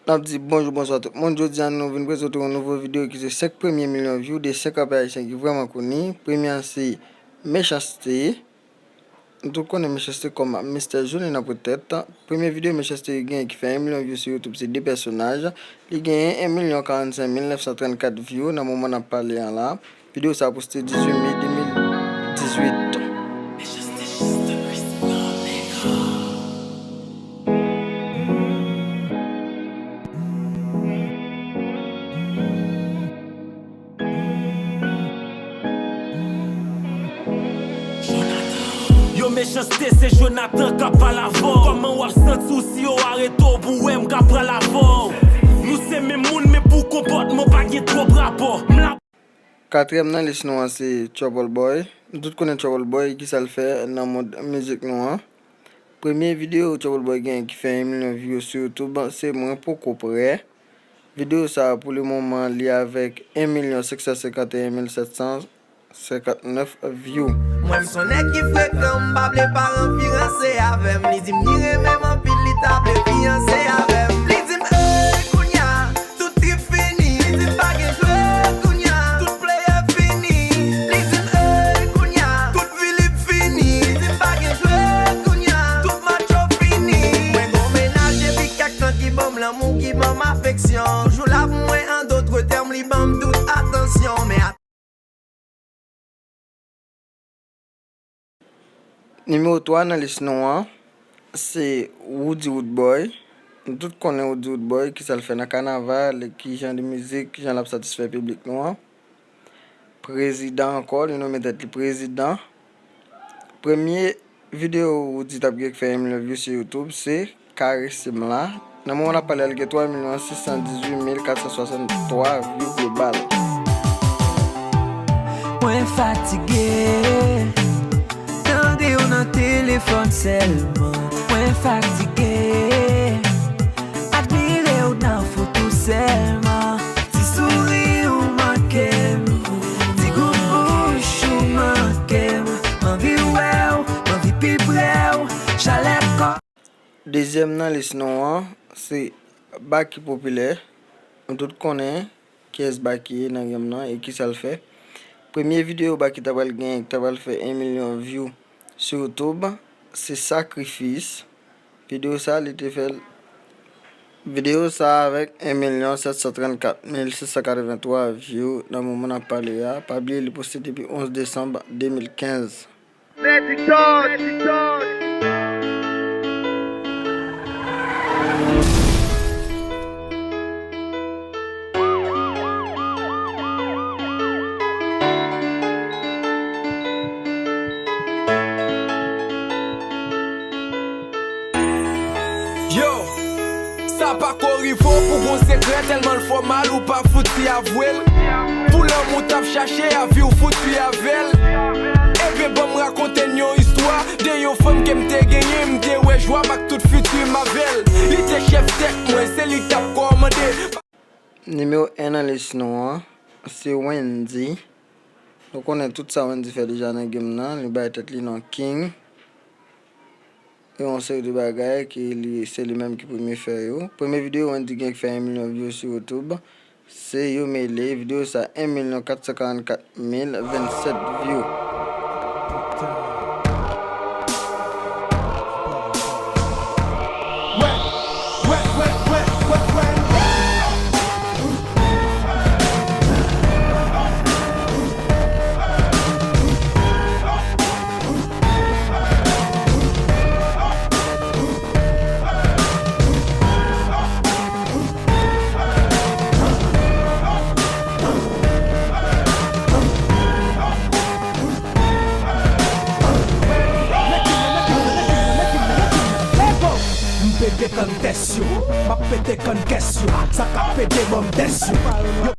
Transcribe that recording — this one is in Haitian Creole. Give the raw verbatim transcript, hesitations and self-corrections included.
N ap di bonjou, bonswa tout moun. Jodi a, nou vin prezante yon nouvo videyo ki se senk premye milyon view de senk rapè ayisyen ki vrèman koni. Premye a se Mechanste. Nou tout konnen Mechanste kòm Mistè Joni nan potèt. Premye videyo Mechanste genyen ki fè en milyon view sou YouTube se De Pèsonaj. Li genyen en milyon karannsenk mil nèf san trannkat view nan moman n ap pale an la. Videyo sa a poste dizuit me de mil dizuit. Yo, Mechanste, se Jonathan k ap pale avè w. Kòman w ap santi w si yo arete w pou w wè m ka pral avè w? Nou se menm moun, men pou konpòtman pa gen twòp rapò. M la Katriyèm nan lis nou an se Trouble Boy. Nou tout konnen Trouble Boy, kisa l fè nan mond mizik nou an. Premye videyo Trouble Boy genyen ki fè en milyon view sou YouTube se Mwen Poko Prè. Videyo sa a, pou le moman, li avèk en milyon senk san senkanteyen mil sèt san senkannnèf view. Mwen m son nèg ki frekan, m pa vle paran fi ranse avè m. Li di m li renmen m anpil, li ta vle fiyanse avè m. Li di m, ey, kounya, tout trip fini. Li di m pa gen jwe kounya, tout player fini. Li di m, ey, kounya, tout vilip fini. Li di m pa gen jwe kounya, tout macho fini. Mwen gon mennaj depi kèk tan ki ban m lanmou, ki ban m afeksyon. Toujou la pou mwen, an dòt tèm, li ban m tout atansyon. Men Nimewo twa nan lis nou an, se Roody Roodboy. Nou tout konnen Roody Roodboy, kisa l fè nan kanaval, ki jan de mizik, ki jan l ap satisfè piblik nou an. Prezidan ankò, li nonmen tèt li prezidan. Premye videyo Roody t ap gen k fè en milyon view sou YouTube, se Karese m la. Nan moman n ap pale a, li gen twa milyon sis san dizuit mil kat san swasanntwa view global. Mwen fatige, tande w nan telefòn sèlman. Mwen fatige, admire w nan foto sèlman. Ti souri w manke m, ti gou bouch ou manke m. M anvi wè w, m anvi pi pre w, chalè kò. Dezyèm nan lis nou an, se Baky Popilè. Nou tout konnen kiyès Baky ye nan game nan e kisa l fè. Premye videyo Baky ta pral genyen, ki ta pral fè en milyon view sou YouTube, se Sakrifis. Videyo sa, li te fè l, videyo sa avèk en milyon sèt san trannkat mil sis san katrevenntwa view nan moman n ap pale a. Pa bliye, li poste depi onz desanm de mil kenz. Magic Touch. Yo, sa pa ko rive w pou gon sekrè, tèlman l fò mal ou pa fouti avwe l. Pou lanmou t ap chache, avi w fouti avè l. Ebyen, ban m rakonte n yon istwa de yon fanm ke m te genyen, m te wè jwa m ak tout fiti m avè l. Li te chèf tèt mwen, se li k t ap kòmande. Nimewo en nan lis nou an, se Wendy. Nou konnen tout sa Wendy fè deja nan game nan, li bay tèt li non King. E yon seri de bagay ke li, se li menm ki premye fè yo. Premye videyo Wendy gen ki fè en milyon view sou YouTube, se Yo Mele. Videyo sa, en milyon kat san karannkat mil vennsèt view. M pete kann tès yo, m ap pete kann kès yo, sa k ap pete ban m tès yo.